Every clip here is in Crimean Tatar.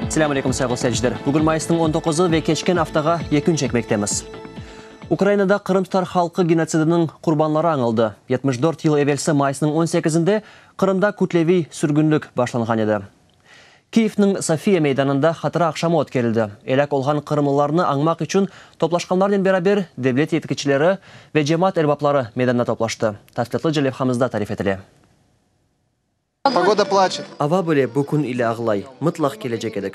Selâm aleyküm, sayğılı seyirciler! Bugün mayısnıñ on doquzı ve keçken aftağa yekün çekmektemiz. Ukrainada qırımtatar halqı genotsidiniñ qurbanları añıldı. 74 yıl evelsi mayısnıñ on sekizinde Qırımda kütleviy sürgünlik başlanğan edi. Kiyevniñ Sofiya meydanında hatıra aqşamı ötkerildi. Elâk olğan qırımlılarnı añmaq içün toplaşqanlarnen beraber devlet yetekçileri ve cemaat erbapları meydanda toplaştı. Tafsilâtlıca levhamızda tarif etile. Pogoda plaçet. Ava bile bu kün ile ağlay, mıtlaq kelecek edik.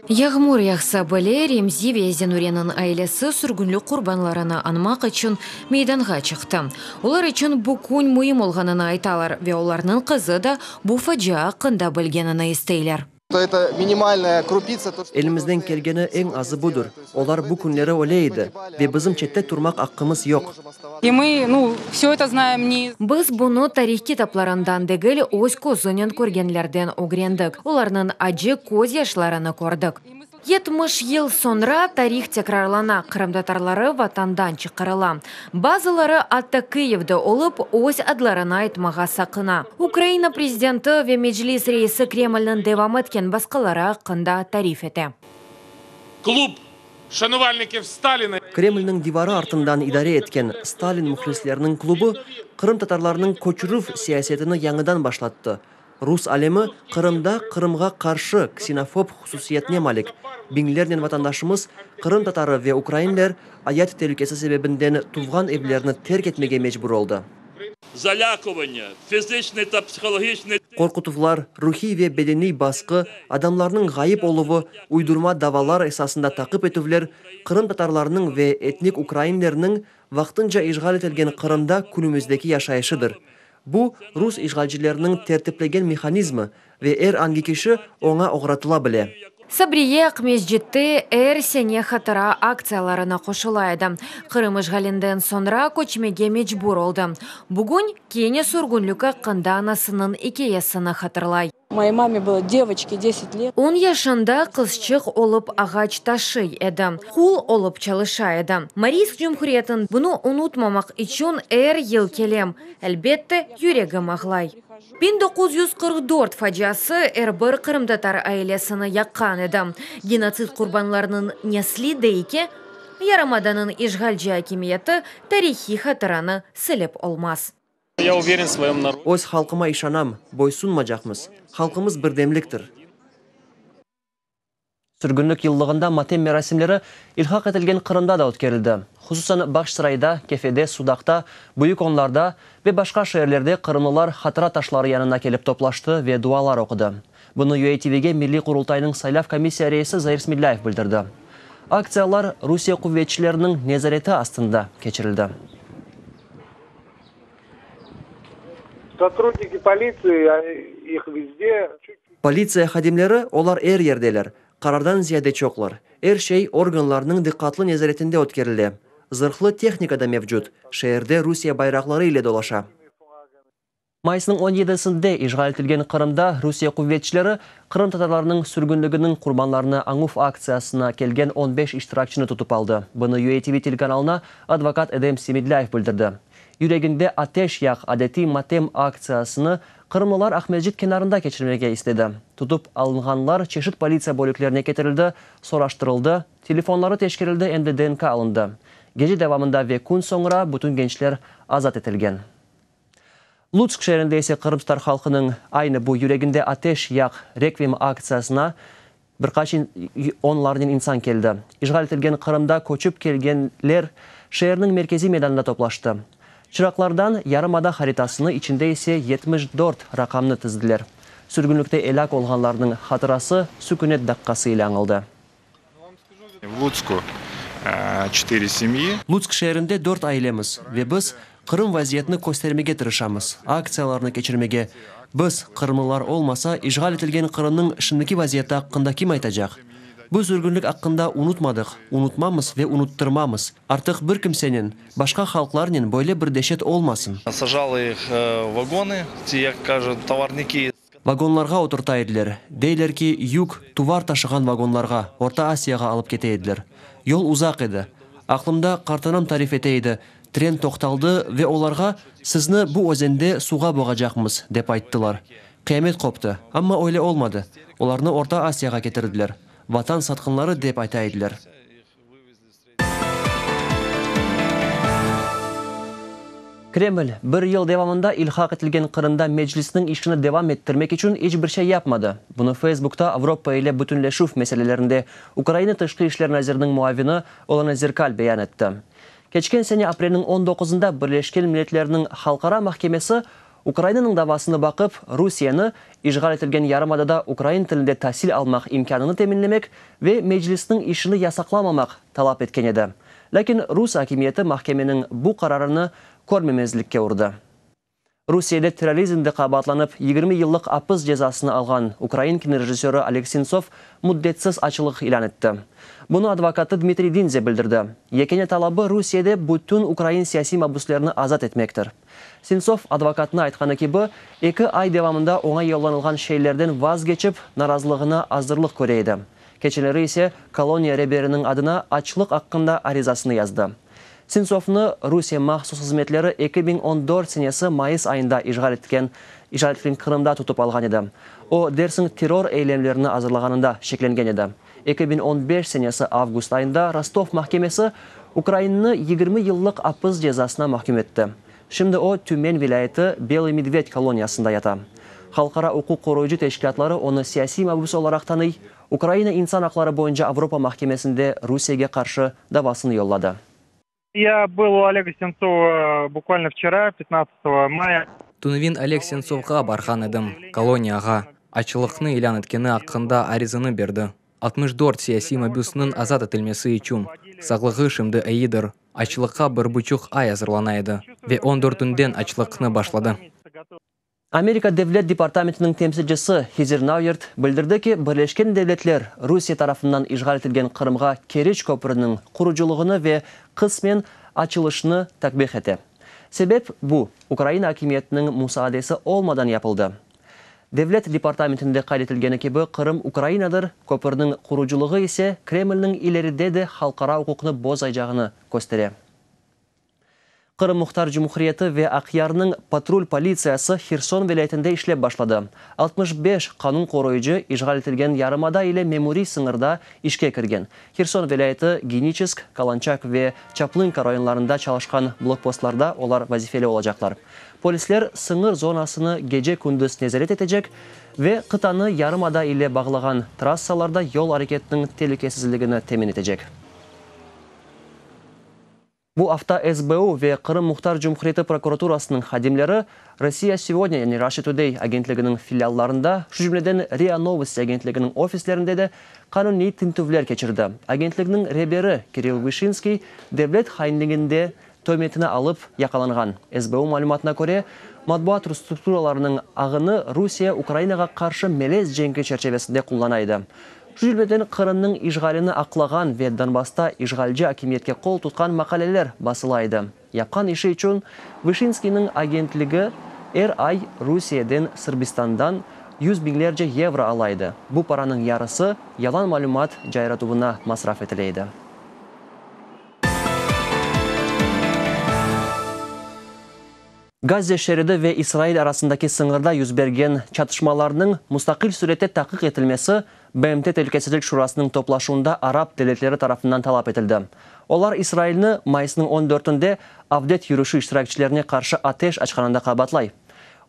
Yağmur yağsa bile, Remzi ve Zenureniñ ailesi sürgünlik qurbanlarını añmaq içün meydanğa çıqtı. Olar içün bu kün müim olğanını aytalar ve olarnıñ qızı da bu facia aqqında bilgenini isteyler. Elimizden kelgeni eñ azı budır. Olar bu künleri öle edi, ve bizim çette turmaq aqqımız yoq. Biz bunı tarih kitaplarından degil, öz közünen körgenlerden ögrendik, olarnıñ acı közyaşlarını kördik. 70 yıl soñra tarih tekrarlana, qırımtatarları vatandan çıqarıla. Bazıları atta Kıyivde olıp, öz adlarını aytmağa saqına. Ukraina prezidenti ve Meclis reisi Kremlniñ devam etken basqıları aqqında tarif ete. Klub şanuválnikiv Stalina. Kremlniñ divarı artından idare etken Stalin mühlisleriniñ klubı qırımtatarlarnıñ köçürüv siyasetini yañıdan başlattı. Rus alemi Qırımda Qırımğa qarşı ksenofob hususiyetine malik biñlernen vatandaşımız, qırımtatarı ve ukrainler, ayat telükesi sebebinden tuvğan evlerini terk etmege mecbur oldı. Qorqutuvlar, ruhiy ve bedeniy basqı, adamlarnıñ ğayıp oluvı, uydurma davalar esasında taqip etüvler qırımtatarlarnıñ ve etnik ukrainlerniñ vaqtınca işğal etilgen Qırımda künümizdeki yaşayışıdır. Bu, rus işğalcileriniñ tertiplegen mehanizmi ve er angi kişi oña oğratıla bile. Sabriye Aqmescitte er sene hatıra aktsiyalarına qoşula edi. Qırım işğalinden soñra köçmege mecbur oldı. Bugün kene sürgünlik aqqında anasınıñ ikâyesini hatırlay. Moyey mame bylo devoçke deset let. On yaşında qızçıq olıp ağaç taşıy edi, qul olıp çalışa edi. Mariysk cumhuriyetinde bunı unutmamaq içün er yıl kelem. Elbette, yüregim ağlay. 1944 faciası er bir qırımtatar ailesini yaqqan edi. Genotsid qurbanlarınıñ nesli dey ki, yarımadanıñ işğalci akimiyeti tarihiy hatıranı silip olmaz. Öz halqıma işanam, boysunmacaqmız. Halqımız birdemliktir. Sürgünlik yıllığında matem merasimleri ilhaq etilgen Qırımda da ötkerildi. Hususan Bağçsarayda, Kefede, Sudaqta, Büyük Onlarda ve başqa şeerlerde qırımlılar hatıra taşları yanına kelip toplaştı ve dualar oqudı. Bunı UATVge Milliy Qurultaynıñ saylav komissiya reisi Zair Smedlâyev bildirdi. Aktsiyalar Rusiye quvetçileriniñ nezareti astında keçirildi. Sotrudniki politsiyi, ih vezde. Politsiya hadimleri, olar er yerdeler, qarardan ziyade çoqlar. Er şey organlarnıñ diqqatlı nezaretinde ötkerile. Zırhlı tehnika da mevcut, şeerde Rusiye bayraqları ile dolaşa. Mayısnıñ on yedisinde işğal etilgen Qırımda Rusiye quvetçileri qırımtatarlarnıñ sürgünliginiñ qurbanlarını añuv aktsiyasına kelgen on beş iştirakçini tutıp aldı. Bunı UATV telekanalına advokat Edem Semedlâyev bildirdi. Yüregiñde ateş yaq adetiy matem aktsiyasını qırımlılar Aqmescit kenarında keçirmege istedi. Tutıp alınğanlar çeşit politsiya bölüklerine ketirildi, soraştırıldı, telefonları teşkerildi em de DNK alındı. Gece devamında ve kün soñra bütün gençler azat etilgen. Lutsk şeerinde ise qırımtatar halqınıñ aynı bu Yüreginde ateş yaq rekviyem aktsiyasına bir qaç onlarnen insan keldi. İşğal etilgen Qırımda köçip kelgenler şeerniñ merkeziy meydanında toplaştı. Çıraqlardan yarımada haritasını, içinde ise 74 raqamnı tizdiler. Sürgünlikte elâk olğanlarnıñ hatırası sükünet daqqası ile añıldı. V Lutsku çetıre semyi. Lutsk şeerinde dört ailemiz ve biz Qırım vaziyetini köstermege tırışamız, aktsiyalarnı keçirmege. Biz, qırımlılar olmasa, işğal etilgen Qırımnıñ şimdiki vaziyeti aqqında kim aytacaq? Biz sürgünlik aqqında unutmadıq, unutmamız ve unuttırmamız. Artıq bir kimsenen, başqa halqlarnen böyle bir deşet olmasın. Sajali ih v vagonı, ti, yak kajut, tovarniki. Vagonlarğa oturta ediler. Deyler ki, yük, tuvar taşığan vagonlarğa, Orta Asiyağa alıp kete ediler. Yol uzaq edi. Aqlımda, qartanam tarif ete edi, tren toqtaldı ve olarğa, Sizni bu özende suvğa boğacaqmız, dep ayttılar. Qıyamet qoptı, amma öyle olmadı. Olarnı Orta Asiyağa ketirdiler. Vatan satqınları dep ayta ediler. Kreml, bir yıl devamında ilhaq etilgen Qırımda Meclisniñ işini devam ettirmek içün iç bir şey yapmadı. Bunı Facebookta Avropa ile bütünleşüv meselelerinde Ukraina Tışqı işler naziriniñ muavini Olena Zerkal beyan etti. Keçken sene aprelniñ on doquzında Birleşken Milletlerniñ Halqara mahkemesi Ukrainanıñ davasını baqıp, Rusiyeni, işğal etilgen yarımadada ukrain tilinde tasil almaq imkânını teminlemek ve Meclisniñ işini yasaqlamamaq talap etken edi. Lâkin rus akimiyeti mahkemeniñ bu qararını körmemezlikke urdı. Rusiyede terrorizmde qabaatlanıp 20 yıllıq apis cezasını alğan ukrain kinorejissörı Oleg Sentsov müddetsiz açlıq ilân etti. Bunı advokatı Dmitriy Dinze bildirdi. Yekâne talabı Rusiyede bütün ukrain siyasiy mabüslerini azat etmektir. Sentsov advokatına aytqanı kibi, eki ay devamında oña yollanılğan şeylerden vazgeçip, narazılığına azırlıq köre edi. Keçenleri ise koloniya reberiniñ adına açlıq aqqında arizasını yazdı. Sentsovnı Rusiye mahsus hızmetleri 2014 senesi mayıs ayında işğal etken işğal etilgen Qırımda tutıp alğan edi. O, dersiñ terror eylemlerini azırlağanında şeklengen edi. 2015 senesi avgust ayında Rostov mahkemesi ukrainni 20 yıllıq apis cezasına mahküm etti. Şimdi o, Tümen vilâyeti Belıy Medved koloniyasında yata. Halqara uquq qoruyıcı teşkilâtları onı siyasiy mabüs olaraq tanıy, Ukraina insan aqları boyunca Avropa mahkemesinde Rusiyege qarşı davasını yolladı. Ya был u Olega Sentsova bukvalno vçera, pyatnadtsatogo maya. Tünevin Oleg Sentsovğa barğan edim, koloniyağa. Açlıqnı ilân etkeni aqqında arizanı berdi. 64 siyasiy mabüsniñ azat etilmesi içün. Sağlığı şimdi eyidir. Açlıqqa bir buçuq ay azırlana edi ve on dörtünden açlıqnı başladı. Amerika Devlet departamentiniñ temsilcisi Hezer Nauert bildirdi ki, Birleşken Devletler Rusiye tarafından işğal etilgen Qırımğa Keriç köprüniñ qurucılığını ve qısmen açılışını takbih ete. Sebep, bu, Ukraina akimiyetiniñ musaadesi olmadan yapıldı. Devlet departamentinde qayd etilgeni kibi, Qırım Ukrainadır, köpürniñ qurucılığı ise Kremlniñ ileride de halqara uquqnı bozaycağını köstere. Qırım Muhtar Cumhuriyeti ve Aqyarnıñ patrul politsiyası Herson vilâyetinde işlep başladı. 65 qanun qoruyıcı işğal etilgen yarımada ile memuriy sıñırda işke kirgen. Herson vilâyeti Geniçesk, Kalançak ve Çaplınka rayonlarında çalışqan blokpostlarda olar vazifeli olacaqlar. Polisler sıñır zonasını gece-kündüz nezaret etecek ve qıtanı yarımada ile bağlağan trassalarda yol areketiniñ telükesizligini temin etecek. Bu afta SBU ve Qırım Muhtar Cumhuriyeti prokuraturasınıñ hadimleri Rossiya segodnâ, yani Russia Today agentliginiñ filiallarında, şu cümleden RIA Novosti agentliginiñ ofislerinde de qanuniy tintüvler keçirdi. Agentlikniñ reberi Kirill Vışinskiy devlet hainliginde tömetini alıp yaqalanğan. SBU malümatına köre, matbuat strukturalarınıñ ağını Rusiye Ukrainağa qarşı melez cenki çerçevesinde qullana edi. Şu cümleden Qırımnıñ işğalini aqlağan ve Donbassta işğalci akimiyetke qol tutqan maqaleler basıla edi. Yapqan işi içün Vışinskiyniñ agentligi er ay Rusiyeden, Sırbistandan yüz biñlerce yevro ala edi. Bu paranıñ yarısı yalan malümat cayratuvına masraf etile edi. Gazze şeridi ve İsrail arasındaki sıñırda yüz bergen çatışmalarnıñ mustaqil sürette taqiq etilmesi BMT Telükesizlik Şurasınıñ toplaşuvında arap devletleri tarafından talap etildi. Olar İsrailni mayısnıñ on dörtünde Avdet yürüşi iştirakçilerine qarşı ateş açqanında qabaatlay.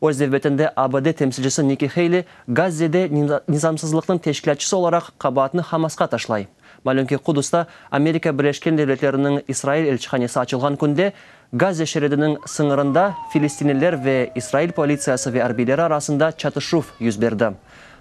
Öz nevbetinde ABD temsilcisi Nikki Heyli Gazzede nizamsızlıqnıñ teşkilâtçısı olaraq qabaatnı Hamasqa taşlay. Malüm ki, Qudusta Amerika Birleşken Devletleriniñ İsrail elçihanesi açılğan künde Gazze şeridiniñ sıñırında filistinliler ve İsrail politsiyası ve arbiyleri arasında çatışuv yüz berdi.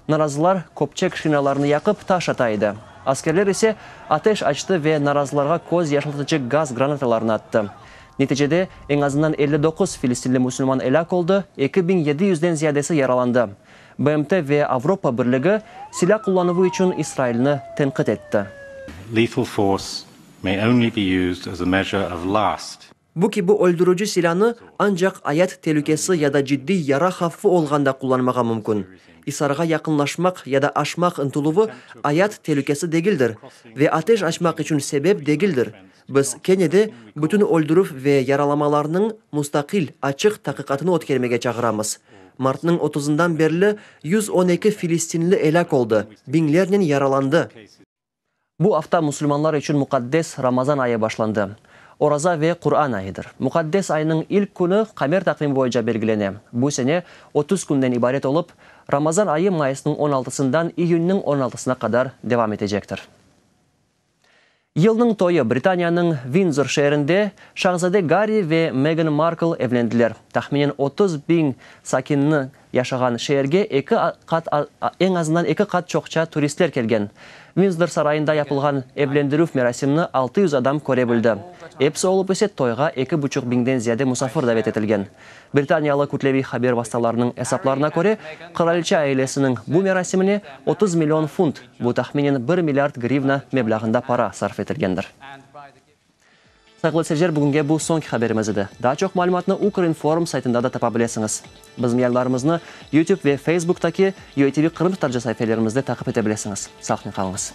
Narazılar köpçek şinalarını yaqıp, taş ata edi. Askerler ise ateş açtı ve narazılarğa köz yaşlatıcı gaz granatalarını attı. Neticede, eñ azından 59 filistinli musulman elâk oldı, 2700-den ziyadesi yaralandı. BMT ve Avropa Birligi silâ qullanuvı içün İsrailni tenqit etti. Lethal force may only be used as a measure of last. Bu kibi öldürici silânı ancaq ayat telükesi ya da ciddiy yara havfı olğanda qullanmağa mümkün. İsarğa yaqınlaşmaq ya da aşmaq ıntıluvı ayat telükesi degildir ve ateş açmaq içün sebep degildir. Biz kene de bütün öldürüv ve yaralamalarnıñ mustaqil, açıq taqiqatını ötkermege çağıramız. Martnıñ otuzından berli 112 filistinli elâk oldı, biñlernen yaralandı. Bu afta musulmanlar içün muqaddes Ramazan ayı başlandı. Oraza ve Quran ayıdır. Muqaddes aynıñ ilk künü qamer taqvimi boyunca belgilene. Bu sene 30 künden ibaret olıp, Ramazan ayı mayısnıñ on altısından iyünniñ on altısına qadar devam etecektir. Yılnıñ toyu Britaniyanıñ Vindzor şeerinde şahzade Garri ve Megan Markl evlendiler. Tahminen 30 biñ sakinni yaşağan şeerge eki qat eñ azından eki qat çoqça turistler kelgen. Vindzor sarayında yapılğan evlendirüv merasimini 600 adam köre bildi. Episi olıp ise toyğa eki buçuq biñden ziyade musafir davet etilgen. Britaniyalı kütleviy haber vastalarınıñ esaplarına köre, qıraliçe ailesiniñ bu merasimine 30 million funt, bu tahminen bir milliard grivna meblağında para sarf etilgendir. Sayğılı seyirciler, bugünge bu soñki haberimiz edi. Daa çoq malümatnı Ukrinform saytında da tapa bilesiñiz. Bizim yayınlarımıznı YouTube ve Facebooktaki UATV qırımtatarca saifelerimizde taqip ete bilesiñiz. Sağlıqnen qalıñız.